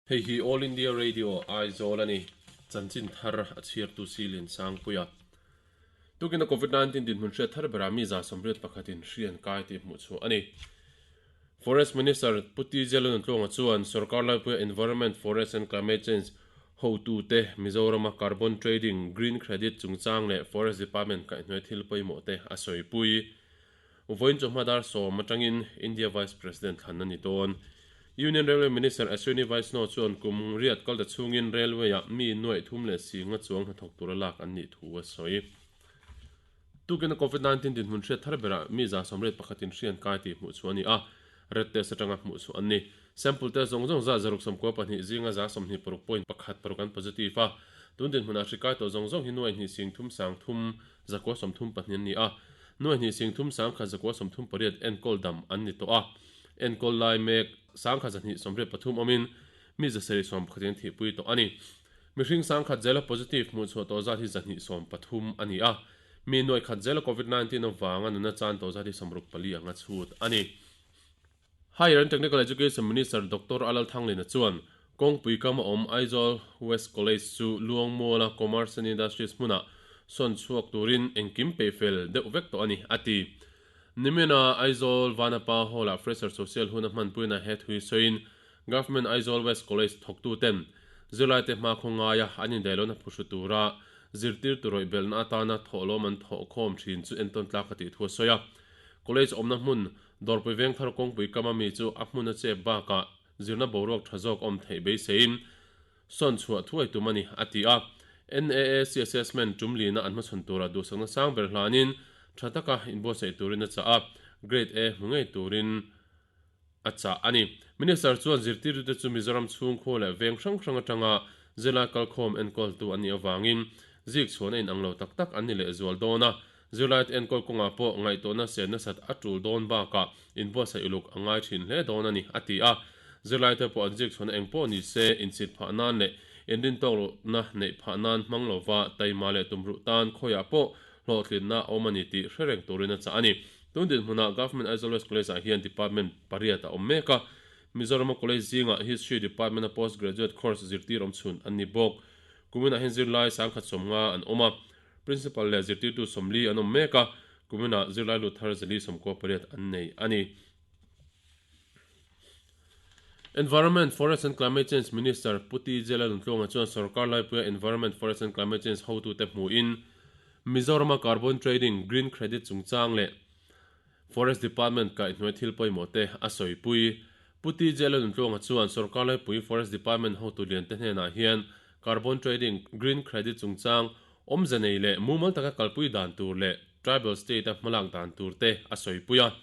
Hei hi All India Radio Aizawl a ni. Chanchin thar a chhiartu si Liansangpuia. Tukina Covid 19 dinhmun hriat thar berah mi 81 in hri an kai tih hmuh chhuah a ni. Forest Minister Pu TJ Lalnuntluanga chuan Sorkar Laipuia Environment, Forest and Climate Change hotute Mizorama Carbon Trading, Green Credit chungchang leh Forest Department kaihhnuai thil pawimawh te a sawipui. Vawiin chawhma dar sawm atangin India Vice President thlan a ni dawn. Union Railway Minister Ashwini Vaishnaw chuan kum riat kalta chhungin railway-ah mi nuaih thum leh si nga chuang hnathawk tura lak an nih thu a sawi. Tukin Covid 19 dinhmun hriat thar berah mi 81 in hri an kai tih hmuh chhuah a ni a, red test atanga hmuh chhuah an ni. Sample test zawng zawng zat 192 zinga 26 point pakhat paruk an positive a, tun dinhmunah hri kai tawh zawng zawng hi nuaih hnih sing thum sang thum 932 an ni a, nuaih hnih sing thum sangkhat 938 enkawl dam an ni tawh a, enkawl lai mek sangkhat 283 awmin mi 711 in thihpui tawh a ni. Mihring sangkhat zela positive hmuh chhuah tawh zat hi 230 a ni a, mi nuaih khat zela Covid 19 avanga nuna chan tawh zat hi 64 anga chhut a ni. Higher and Technical Education Minister Doctor Alal Thanglina chuan kawngpui kam a awm Aizawl West College chu Luangmuala Commerce and Industries hmunah sawn chhuak turin engkim peihfel deuh vek tawh a ni, a ti. Nimina Aizawl Vanapa Hall-ah Fresher Social hun a hmanpuina he thui sawiin Government Aizawl West College thawktuten zirlaite hmakhaw ngaia an indaihlohna phuhru tura zirtirtu rawih belhna atana thawhlawm an thawhkhawm thin chu entawn tlak a tih thu a sawi a. College awmna hmun Dawrpui Vengthar kawngpui kama mi chu a hmun a chep bakah zirna boruak tha zawk awm theih beiseiin sawn chhuah thuai tum a ni, a ti a. NAAC assessment tum lina an hmachhawn turah duhsakna sang ber hlanin tha taka inbuatsaih turin a chah a, Grade A hmu ngei turin a chah a ni. Minister chuan zirtirtute chu Mizoram chhungkhua leh veng hrang hrang atanga zirlai kalkhawm enkawltu an nih avangin zik chhuahna inang lo tak tak an ni lehzual dawn a, Zirlaite enkawl kawngah pawh ngaihtuahna sen nasat a tul dawn bakah inbuatsaih uluk a ngai thin hle dawn a ni, a ti a. Zirlaite pawh an zik chhuahna eng pawh ni se, inchhit phah nan leh inrintawk lohna neih phah nan hmang lova taima leh tumruh tan khawiah pawh hlawhtlinna a awm a ni tih hre reng turin a chah a ni. Tun dinhmunah Government Aizawl West College-ah hian Department pariat a awm mek a, Mizorama College zingah History Department-a Post Graduate Course zirtir awm chhun an ni bawk. Kuminah hian zirlai 1050 an awm a. Principal leh zirtirtu 40 an awm mek a, kuminah zirlai lut thar 498 an nei a ni. Environment, Forest and Climate Change Minister Pu TJ Lalnuntluanga chuan sorkar laipuia Environment, Forest and Climate Change hotute hmuhin Mizorama Carbon Trading, Green Credit chungchang leh Forest Department kaihhnuai thil pawimawh te a sawipui. Pu TJ Lalnuntluanga chuan sorkar laipui Forest Department hotu liante hnenah hian Carbon Trading, Green Credit chungchang awmze nei leh mumal taka kalpui dan tur leh Tribal State-a hmalak dan tur te a sawipui a.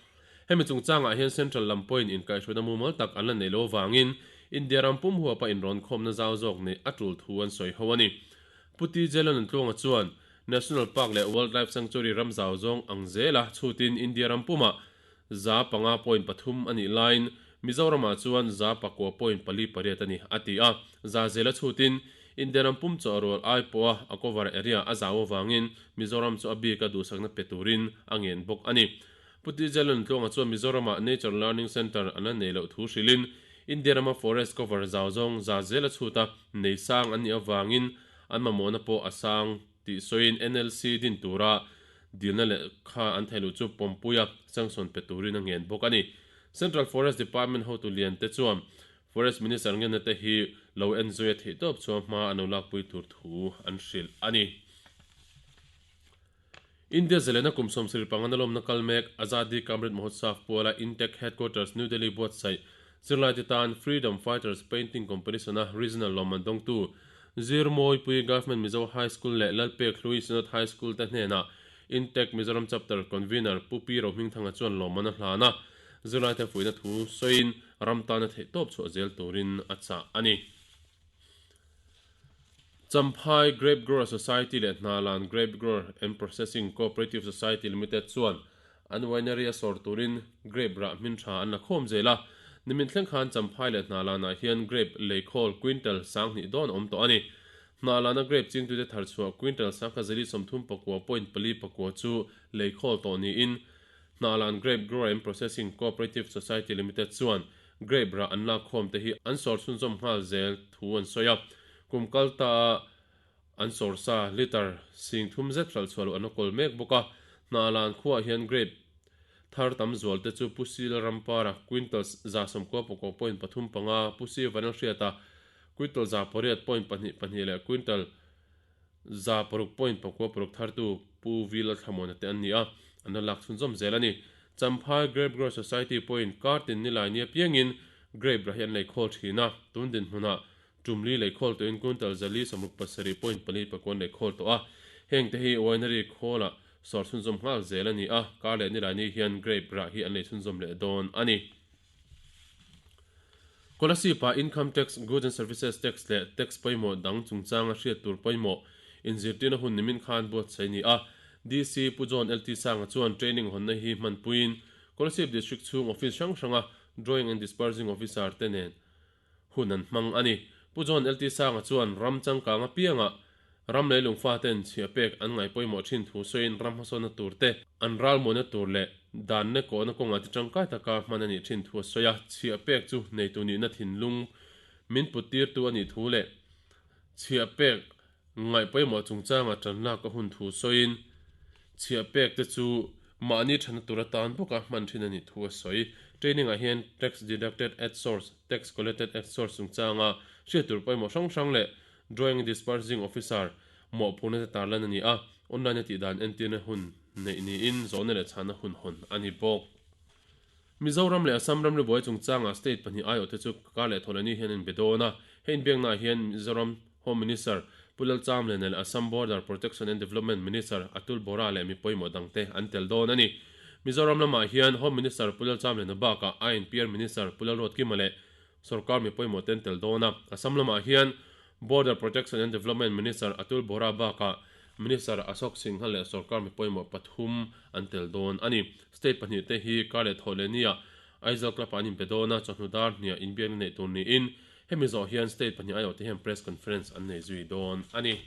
Hemi chungchangah hian Central lam pawhin inkaihhruaina mumal tak an la nei lo avangin India ram pum huapa inrawnkhawmna zau zawk neih a tul thu an sawi ho a ni. Pu TJ Lalnuntluanga chuan National Park leh Wildlife Sanctuary ram zau zawng ang zela chhutin India ram pumah 5.3 a nih laiin Mizoramah chuan 9.48 a ni, a ti a. Za zela chhutin India ram pum chaw rual ai pawha a cover area a zau avangin Mizoram chu a bika duhsakna pe turin a ngen bawk a ni. Pu TJ Lalnuntluanga chuan Mizoramah Nature Learning Centre an la nei loh thu hrilhin India rama forest cover zau zawng za zela chhuta nei sang an nih avangin an mamawhna pawh a sang tih sawiin NLC din tura dilna lehkha an theih luh chu pawmpuia sanction pe turin a ngen bawk a ni. Central Forest Department hotu lian te chuan Forest Minister ngenna te hi lo enzui a theih tawp chuan hma an lo lakpui tur thu an hrilh a ni. India zalena kum 75 na lawmna kal mek Azadi Ka Amrit Mahotsav puala Intec Headquarters New Delhi buatsaih zirlaite tan Freedom Fighters Painting Competition-a Regional lawmman dawngtu Zirmawipui Government Mizo High School leh Lalpek Hlui Synod High School te hnenah Intec Mizoram Chapter Convener Pu Pi Rohmingthanga chuan lawmman a hlan a, zirlaite fuihna thu sawiin ram tana theihtawp chhuah zel turin a chah a ni. Champhai Grape Grower Society leh Hnalan Grape Grower and Processing Cooperative Society Limited chuan an winery a sawr turin grape rah hmin tha an la khawm zel a. Nimin thleng khan Champhai leh Hnalanah hian grape leikhawl quintal 2000 dawn a awm tawh a ni. Hnalana grape chingtute thar chhuah quintal 1039.49 chu leikhawl tawh niin Hnalan Grape Grower and Processing Cooperative Society Limited chuan Grape rah an lak khawm te hi an sawr chhunzawm nghal zel thu an sawi a. Kum kal ta a an sawr sa litre 30,000 zet hralh chhuah loh an la kawl mek bawk a. Hnahlan khuaah hian grape thar tam zual te chu Pu Sila Rampara quintal 99.35, Pu Si Vanlalhriata quintal 8.22 leh quintal 6.96 thartu Pu V Lalthlamuana te an ni a, an la lak chhunzawm zel a ni. Champhai Grape Grower Society pawhin kar tin nilai nia piangin grape rah hi an lei khawl thin a, tun dinhmunah tumli lei khawl tawhin quintal 467.4 an lei khawl tawh a, heng te hi winery khawlah sawr chhunzawm nghal zel a ni a, kar leh nilai ni hian grape rah hi an lei chhunzawm leh dawn a ni. Kolasib-ah Income Tax, Goods and Services Tax leh tax pawimawh dang chungchanga hriat tur pawimawh inzirtirna hun nimin khan buatsaih a ni a. DC Pu John LT Sanga chuan training hawnna hi hmanpuiin Kolasib District chhung office hrang hranga Drawing and Disbursing Officer te nen hun an hmang a ni. Pu John LT Sanga chuan ram changkang apiangah ram leilung faten chhiah pek an ngaih pawimawh thin thu sawiin ram hmasawnna tur te, an ralmuanna tur leh danna kawhna kawngah ti tangkai taka hman a nih thin thu a sawi a. Chhiah pek chu neitu nihna thinlung min put tirtu a nih thu leh chhiah pek ngaih pawimawh chungchanga tanlak a hun thu sawiin chhiah pek te chu mahni thana tur atan bawka hman thin a nih thu a sawi. Training-ah hian Tax Deducted at Source, Tax Collected at Source chungchanga hriat tur pawimawh hrang hrang leh Drawing and Disbursing Officer mawhphurhna te tarlan a ni a, online a tihdan entirna hun neih niin zawhna leh chhahna hun hawn a ni bawk. Mizoram leh Assam ramri buai chungchangah state pahnih aiawhte chu kar leh thawhlehni hian an inbe dawn a, he inbiaknaah hian Mizoram Home Minister Pu Lalchamliana leh Assam Border Protection and Development Minister Atul Bora leh mi pawimawh dangte an tel dawn a ni. Mizoram lamah hian Home Minister Pu Lalchamliana bakah INPR Minister Pu Lalruatkima leh Sorkar mi pawimawh te an tel dawn a, Assam lamah hian Border Protection and Development Minister Atul Bora bakah Minister Ashok Singhal leh sorkar mi pawimawh pathum an tel dawn a ni. State pahnih te hi kar leh thawh leh nia Aizawl Club ah an inpe dawn a, chawhnu dar hniah inbiakna neih tur niin hemi zawh hian state pahnih aiawh te hian press conference an nei zui dawn a ni.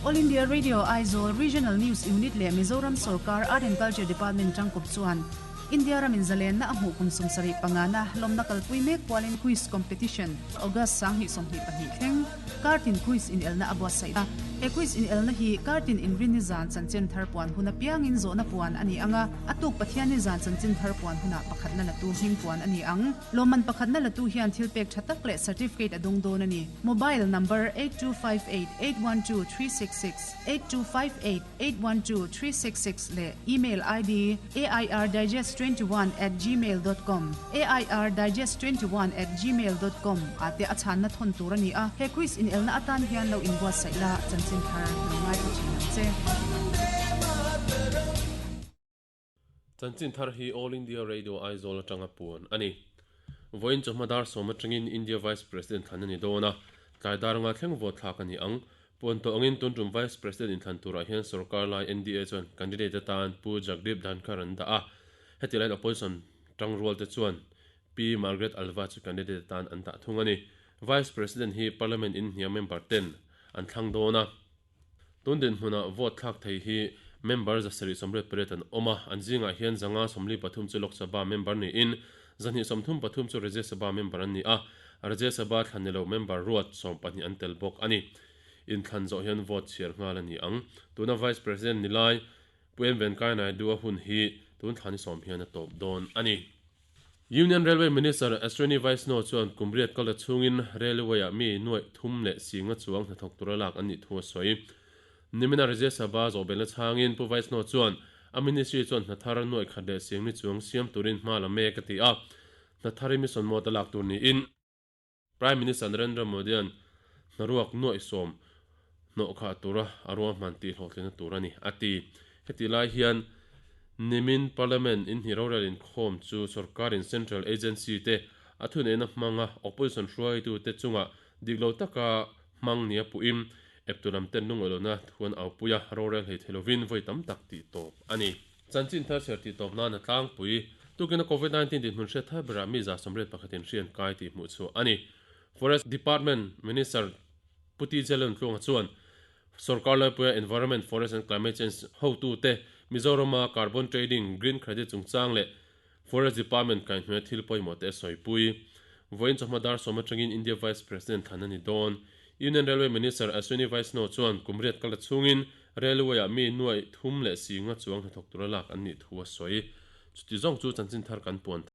All India Radio Aizawl Regional News Unit leh Mizoram Sorkar Art and Culture Department tangkawp chuan India ramin zalenna a hmuh kum 75 na lawmna kalpui mek pualin Quiz Competition August 2022 thleng Kartin Quiz inelna a buatsaih a. He quiz inelna hi Kartin inrinni zan chanchin thar puan hun apiangin zawhna puan a ni ang a, a tuk Pathianni zan chanchin thar puan hunah pakhatna latu hming puan a ni ang. Lawmman pakhatna latu hian thil pek tha tak leh certificate a dawng dawn a ni. Mobile number 8258812366, 8258812366 leh email ID airdigest21@gmail dot com, airdigest21@gmail dot com, ah te a chhanna thawn tur a ni a. He quiz inelna atan hian lo inbuatsaih la, chanchin thar lo ngaithla thin ang che. Chanchin thar hi All India Radio Aizawl atanga puan a ni. Vawiin chawhma dar sawm atangin India Vice President thlan a ni dawn a, tlai dar nga thleng vote thlak a ni ang. Puan tawh angin tun tum Vice President inthlan turah hian sorkar lai NDA chuan candidate atan Pu Jagdeep Dhankhar an dah a, heti laiin opposition tangrual te chuan Pi Margaret Alva chu candidate atan an dah thung a ni. Vice President hi Parliament in hniam member ten an thlang dawn a. Tun dinhmunah vote thlak thei hi member 788 an awm a, an zingah hian 543 chu Lok Sabha member niin 233 chu Rajya Sabha member an ni a, Rajya Sabha thlan ni lo member ruat 12 an tel bawk a ni. Inthlan zawh hian vote chhiar nghal a ni ang. Tuna Vice President ni lai Pu M Venkaiah Naidu a hun hi tun thla ni sawm hian a tawp dawn a ni. Union Railway Minister Ashwini Vaishnaw chuan kum riat kal ta chhungin railway-ah mi nuaih thum leh singa chuang hnathawk tura lak an nih thu a sawi. Nimina Rajya Sabha zawhbelna chhangin Pu Vaishnaw chuan a ministry chuan hna thar nuaih khat leh sing ni chuang siam turin hma la mek a ti a, hna thar hi mission mode a lak tur niin Prime Minister Narendra Modi-a'n hnaruak nuaih sawm hnawh khah tura a ruahman tih hlawhtlinna tur a ni, a ti. Hetih lai hian nimin Parliament inhnih rorel inkhawm chu sorkarin Central Agency te a thuneihna hmanga opposition hruaitute chungah dik lo taka hmang nia puhin eptu lam ten lungawih lohna thu an aupui a, rorel hlei thei lovin vawi tam tak tih tawp a ni. Chanchin thar chhiar tih tawp nan a tlangpui. Tukina Covid-19 dinhmun hriat thar berah mi 181 in hri an kai tih hmuh chhuah a ni. Forest Department Minister Pu TJ Lentluanga chuan Sorkar Laipuia Environment, Forest and Climate Change hotute Mizorama Carbon Trading, Green Credit chungchang leh Forest Department kaihhnuaia thil pawimawh te a sawipui. Vawiin chawhma dar sawm atangin India Vice President thlan a ni dawn. Union Railway Minister Ashwini Vaishnaw chuan kum riat kal ta chhungin Railway-ah mi nuaih thum leh si nga chuang hnathawk tura lak an nih thu a sawi. Chuti zawng chu chanchin thar kan puan.